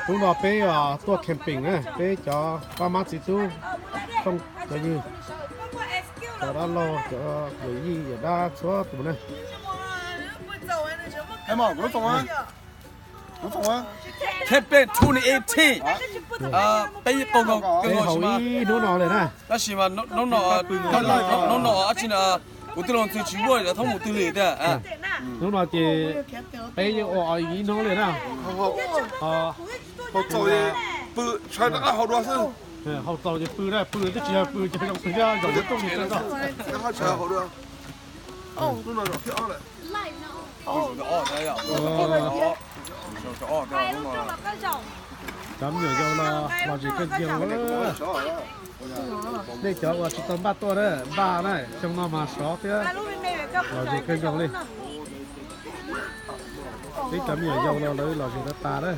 Hnub no peb tuaj camping na, peb cov pab mab txiv tub, cov ywg, cov dab laug, cov yawm yij yawm dab txhua tus na. Camping twenty eighteen. Peb haus ib hnub no lawm na. Tab sis mas hnub no, hnub no dab tsi na, kuv tij laug ntxhw tsis muaj lawv thoob mus twg li tiag. Hnub no ces peb yeej ua ib hnub li na. Haus txaus ces pw, sawv rov qab haus dua xwb. Haus txaus ces pw na, pw twb tsis yog pw, cog zoo pw thiab zaum lub rooj li. Cov me nyuam yaus los lom zem kawg nkaus. Nej cov uas tsis tau npaj tuaj na, npaj na, xyoo no mas sov thiab lom zem kawg nkaus li. Peb cov me nyuam yaus los lawv lom zem tas tas na.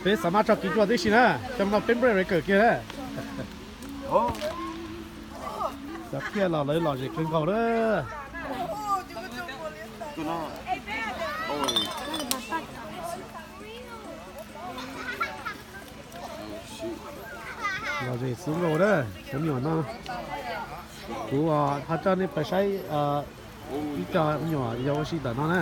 Peb xav maj tso kiv cuaj tib si na, xyoo no peb npaj kawm kiag na. Cov khiaj los lawv lom zem kawg nkaus na. Lom zem xwb nkaus na, cov me nyuam no. Kuv ho coj nej pais saib ib co me nyuam yaus ua si ntawm no na.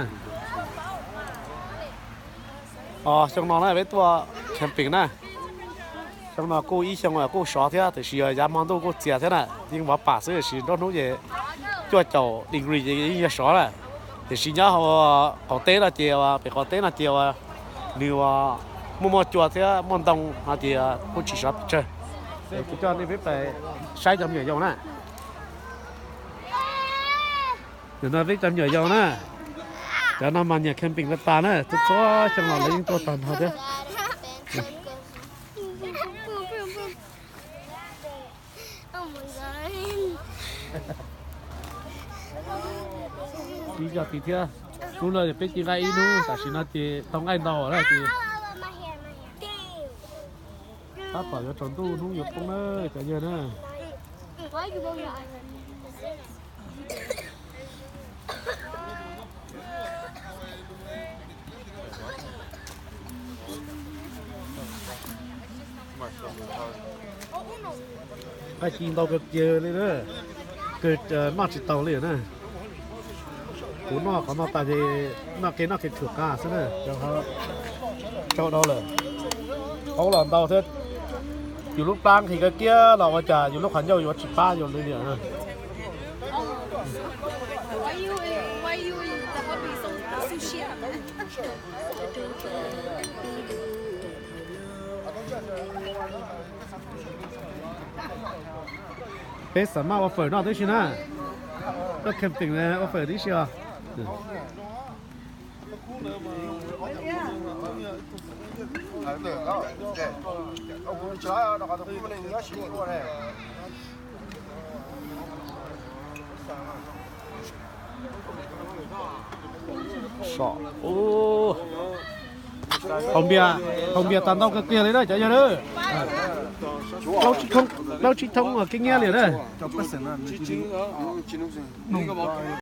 Xyoo no na peb tuaj camping na. Xyoo no kuj ib xyoo kuj sov thiab, tiam sis yav hmo ntuj kuj txias thiab na, yeej vov pam xwb, tiam sis nruab hnub ces cuaj caum degree ces yeej yog sov na. Tiam sis nyob hauv qaum teb no ces, pem qaum teb no ces uas nws uas muaj muaj cua thiab muaj ntoo no ces kuj tsis sov pes tsawg. Kuv coj nej peb pais saib cov me nyuam yaus na. Nim no peb cov me nyuam yaus na, cov no mas nyiam camping tas tas na, txhua txhua xyoo los lawv yeej tuaj tag nrho thiab. Ib co tid thiab. Hnub no peb ci nqaij ib hnub, tam sim no ces tau nqaij ntau lawm ces tab tom yuav tsaus ntuj hnub yuav poob na cov yawg na. Nqaij ci ntau kawg kiag li na, kawg noj tsis tau li na. Kuv noj qhov no tas ces noj kev noj kev tshuam qab xwb na, tsau dhau lawm. Qoob los ntau thiab, yus lub plab nqhis kawg kiag los ua cas yus lub qhov ncauj yuav tsis pab yus li lawm. Peb xav maj ua fawm noj tib si na. Tuaj camping ua fawm tib si os. Haus npias, haus npias tas ntau kawg kiag li na cov yawg na. Plaub tsib thoob, plaub tsib thoob uas keeb nyiab li na.